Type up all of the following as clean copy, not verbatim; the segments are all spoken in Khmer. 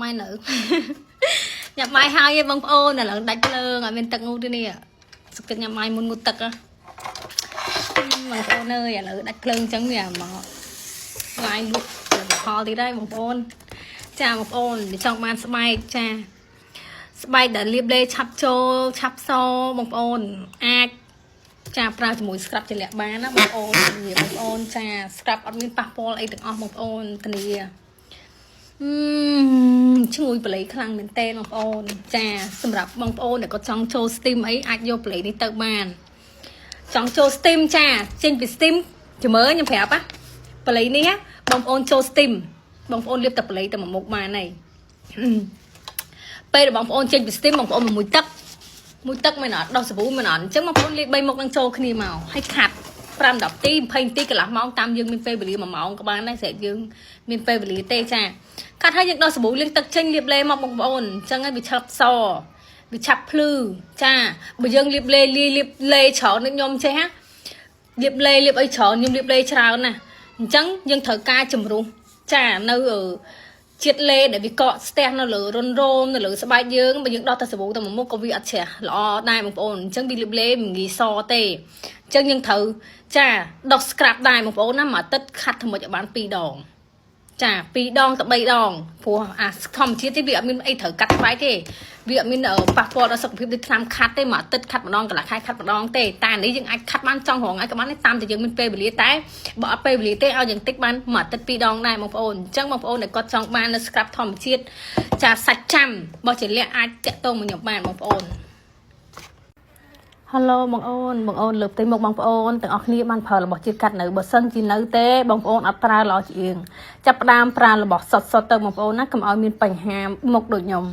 បាយនៅ ញ៉ាំបាយហើយឯងបងប្អូនឥឡូវដាច់ភ្លើងអត់មានទឹកងូតទេនេះសុខចិត្តញ៉ាំបាយមុនងូតទឹកហ៎បងប្អូនអើយឥឡូវដាច់ភ្លើងអញ្ចឹងវាមកឡាយលក់ផលិតផលទៀតហើយបងប្អូនចាបងប្អូនចង់បានស្បែកចាស្បែកដែលលាបលេឆាប់ចូលឆាប់សបងប្អូនអាចចាប្រើជាមួយ scrub ចលៈបានណាបងប្អូនធានាបងប្អូនចា scrub អត់មានប៉ះពាល់អីទាំងអស់បងប្អូនធានាអឺឈ្ងុយបល័យខ្លាំងមែនតើបងប្អូនចាសម្រាប់បងប្អូនដែលគាត់ចង់ចូល steam អីអាចយកបល័យនេះទៅបានចង់ចូល steam ចាចេញពី steam ជំរឿខ្ញុំប្រាប់ណាបល័យនេះណាបងប្អូនចូល steam បងប្អូនលាបតែបល័យតែមួយមុខបានហើយពេលដែលបងប្អូនចេញពី steam បងប្អូនមួយទឹកមួយទឹកមែនអត់ដោះសាប៊ូមែនអត់អញ្ចឹងបងប្អូនលាប3មុខនឹងចូលគ្នាមកហើយខាត់5 10នាទី20នាទីកន្លះម៉ោងតាមយើងមានពេលវេលា1ម៉ោងក៏បានដែរស្រែកយើងមានពេលវេលាទេចាកាត់ហើយយើងដោះសាប៊ូលាងទឹកចេញលាបលេមកបងប្អូនអញ្ចឹងហើយវាឆាប់សវាឆាប់ភ្លឺចាបើយើងលាបលេលាយលាបលេច្រើនដូចខ្ញុំចេះណាលាបលេលាបអីច្រើនខ្ញុំលាបលេច្រើនណាអញ្ចឹងយើងត្រូវការជំរុះចានៅជាតិលេដែលវាកកស្ទះនៅលើរុនរោមនៅលើស្បែកយើងបើយើងដោះតែសាប៊ូតែមួយមុខក៏វាអត់ជ្រះល្អដែរបងប្អូនអញ្ចឹងវាលាបលេមិនងាយសទេអញ្ចឹងយើងត្រូវចាដោះ scrub ដែរបងប្អូនណាមួយអាទិត្យខាត់ធ្វើម៉េចឲ្យបាន2ដងចា2ដងទៅ3ដងព្រោះអាធម្មជាតិទេវាអត់មានអីត្រូវកាត់ស្បែកទេវាអត់មានប៉ះពាល់ដល់សុខភាពដូចថ្នាំខាត់ទេមួយអាទិត្យខាត់ម្ដងកន្លះខែខាត់ម្ដងទេតែនេះយើងអាចខាត់បានចង់រងឲ្យក៏បានតាមតែយើងមានពេលវេលាតែបើអត់ពេលវេលាទេឲ្យយើងតិចបានមួយអាទិត្យ2ដងដែរបងប្អូនអញ្ចឹងបងប្អូនដែលគាត់ចង់បាននៅ scrub ធម្មជាតិចាសាច់ចាំបើជាលក្ខអាចតាក់ទងមកខ្ញុំបានបងប្អូន Hello បងអូនបងអូនលើកផ្ទៃមុខបងប្អូនទាំងអស់គ្នាបានប្រើរបស់ជាតិកាត់នៅបើសិនជានៅទេបងប្អូនអត់ប្រើល្អជាងចាប់ផ្ដើមប្រើរបស់សុតសុតទៅបងប្អូនណាកុំឲ្យមានបញ្ហាមុខដូចខ្ញុំ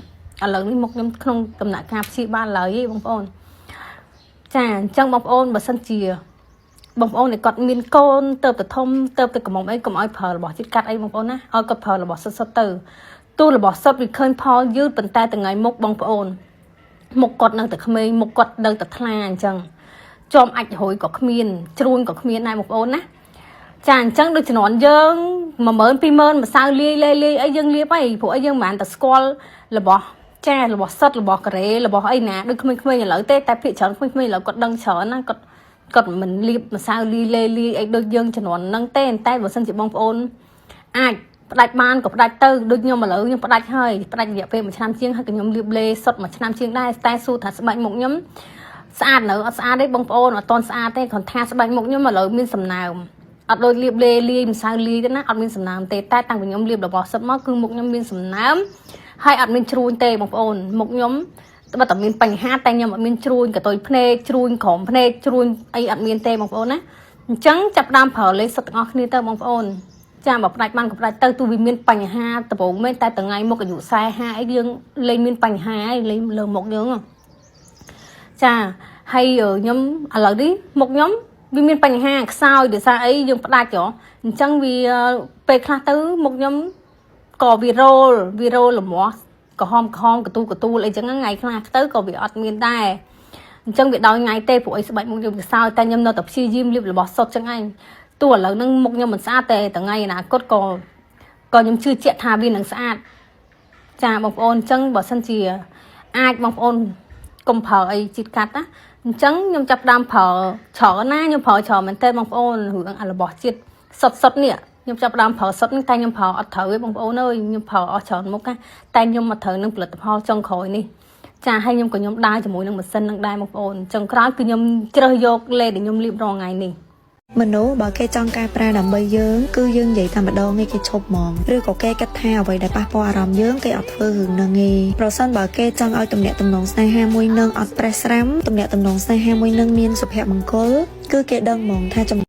ឥឡូវនេះមុខខ្ញុំក្នុងដំណាក់កាលព្យាបាលឡើយទេបងប្អូនចាអញ្ចឹងបងប្អូនបើសិនជាបងប្អូនដែលគាត់មានកូនទៅទៅធំទៅទៅកំមុំអីកុំឲ្យប្រើរបស់ជាតិកាត់អីបងប្អូនណាឲ្យគាត់ប្រើរបស់សុតសុតទៅទូរបស់សុតវាឃើញផលយឺតប៉ុន្តែថ្ងៃមុខបងប្អូនមុខគាត់នៅតែក្មេងមុខគាត់នៅតែថ្លាអញ្ចឹងជាំអាចរួយក៏គ្មានជ្រួញក៏គ្មានដែរបងប្អូនណាចាអញ្ចឹងដូចជំនាន់យើង10000 20000ម្សៅលាយលាយលាយអីយើងលាបអីព្រោះអីយើងមិនបានតែស្គាល់របស់ចារបស់សិតរបស់កូរ៉េរបស់អីណាដូចក្មេងៗឥឡូវទេតែភាគច្រើនក្មេងៗឥឡូវគាត់ដឹងច្រើនណាគាត់គាត់មិនលាបម្សៅលាយលាយលាយអីដូចយើងជំនាន់ហ្នឹងទេតែបើសិនជាបងប្អូនអាចផ្ដាច់បានក៏ផ្ដាច់ទៅដូចខ្ញុំឥឡូវខ្ញុំផ្ដាច់ហើយផ្ដាច់រយៈពេល1ឆ្នាំជាងហើយក៏ខ្ញុំលាបលេសុត1ឆ្នាំជាងដែរតែសួរថាស្បែកមុខខ្ញុំស្អាតនៅអត់ស្អាតទេបងប្អូនអត់តន់ស្អាតទេគ្រាន់ថាស្បែកមុខខ្ញុំឥឡូវមានសំណើមអត់ដូចលាបលេលាយម្សៅលាយទេណាអត់មានសំណើមទេតែតាំងពីខ្ញុំលាបរបស់សុតមកគឺមុខខ្ញុំមានសំណើមហើយអត់មានជ្រួញទេបងប្អូនមុខខ្ញុំបើតែមានបញ្ហាតែខ្ញុំអត់មានជ្រួញកតុយភ្នែកជ្រួញក្រោមភ្នែកជ្រួញអីអត់មានទេបងប្អូនណាអញ្ចឹងចាប់ផ្ដើមប្រើលេសុតទាំងអស់គ្នាទៅបងប្អូនចាបើផ្ដាច់បានក៏ផ្ដាច់ទៅទូវាមានបញ្ហាដំបូងមែនតែថ្ងៃមុខអាយុ45អីយើងលែងមានបញ្ហាហើយលែងលើមុខយើងចាហើយខ្ញុំឥឡូវនេះមុខខ្ញុំវាមានបញ្ហាខ្សោយដោយសារអីយើងផ្ដាច់ហ៎អញ្ចឹងវាពេលខ្លះទៅមុខខ្ញុំក៏វារោលវារោលលមាស់ក្រហមក្រហមកទូកទូលអីចឹងថ្ងៃខ្លះទៅក៏វាអត់មានដែរអញ្ចឹងវាដល់ថ្ងៃទេព្រោះអីស្បែកមុខយើងវាខ្សោយតែខ្ញុំនៅតែព្យាយាមលាបរបស់សុទ្ធចឹងឯងទោះឥឡូវហ្នឹងមុខខ្ញុំមិនស្អាតតែថ្ងៃអនាគតក៏ក៏ខ្ញុំជឿជាក់ថាវានឹងស្អាតចាបងប្អូនអញ្ចឹងបើសិនជាអាចបងប្អូនកុំប្រើអីជាតិកាត់ណាអញ្ចឹងខ្ញុំចាប់ផ្ដើមប្រើច្រើនណាខ្ញុំប្រើច្រើនមែនតើបងប្អូនរឿងអារបស់ជាតិសុតសុតនេះខ្ញុំចាប់ផ្ដើមប្រើសុតនេះតែខ្ញុំប្រើអត់ត្រូវទេបងប្អូនអើយខ្ញុំប្រើអស់ច្រើនមុខណាតែខ្ញុំមកត្រូវនឹងផលិតផលចុងក្រោយនេះចាហើយខ្ញុំក៏ខ្ញុំដើរជាមួយនឹងម៉ាស៊ីននឹងដែរបងប្អូនចុងក្រោយគឺខ្ញុំជ្រើសយកលេដែលខ្ញុំលាបរាល់ថ្ងៃនេះ មនុស្សបើគេចង់កែប្រែដើម្បីយើងគឺយើងនិយាយតែម្ដងឯងគេឈប់ហ្មងឬក៏គេគិតថាអ្វីដែលប៉ះពាល់អារម្មណ៍យើងគេអត់ធ្វើរឿងហ្នឹងឯងប្រសិនបើគេចង់ឲ្យទំនាក់ទំនងស្នេហាមួយនឹងអត់ប្រេះស្រាំទំនាក់ទំនងស្នេហាមួយនឹងមានសុភមង្គលគឺគេដឹងហ្មងថាចំ អឺ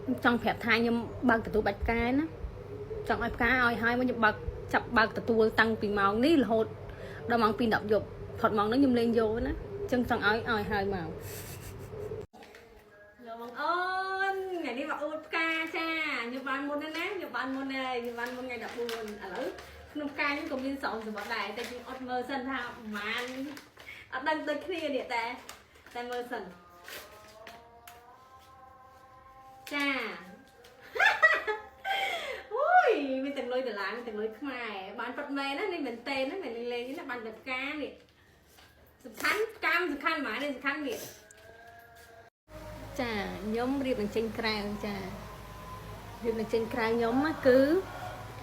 ខ្ញុំចង់ប្រាប់ថាខ្ញុំបើកទទួលបាច់ផ្កាណាចង់ឲ្យផ្កាឲ្យហើយមកខ្ញុំបើកចាប់បើកទទួលតាំងពីម៉ោងនេះរហូតដល់ម៉ោង2:10យប់ផុតម៉ោងហ្នឹងខ្ញុំលេងយកណាអញ្ចឹងចង់ឲ្យឲ្យហើយមកលោកបងអូនថ្ងៃនេះមកអួតផ្កាចាខ្ញុំបានមុនណាខ្ញុំបានមុនហើយខ្ញុំបានមុនថ្ងៃ14ឥឡូវក្នុងផ្កាខ្ញុំក៏មានស្រោមសម្បត្តិដែរតែខ្ញុំអត់មើលសិនថាប្រហែលអត់ដឹងដូចគ្នានេះតែតែមើលសិនចា អូយ មានទាំងលុយដុល្លារមានទាំងលុយខ្មែរបានប៉ាត់មែនណានេះមែនទេណាមិនលេងៗណាបានតែផ្កានេះសំខាន់ផ្កាមិនសំខាន់ហ្មងនេះសំខាន់នេះចាខ្ញុំរៀបបញ្ចេញក្រៅចារៀបបញ្ចេញក្រៅខ្ញុំណាគឺ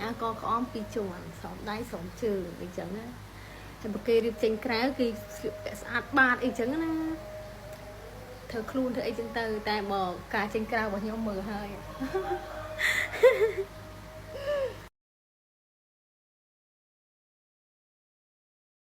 អាកក្អមពីរជាន់ស្រោមដៃស្រោមជើងអីចឹងណាតែបើគេរៀបចេញក្រៅគេស្លៀកពាក់ស្អាតបាតអីចឹងណាធ្វើខ្លួនធ្វើអីចឹងទៅតែបើការចេញក្រៅរបស់ខ្ញុំមើលហើយ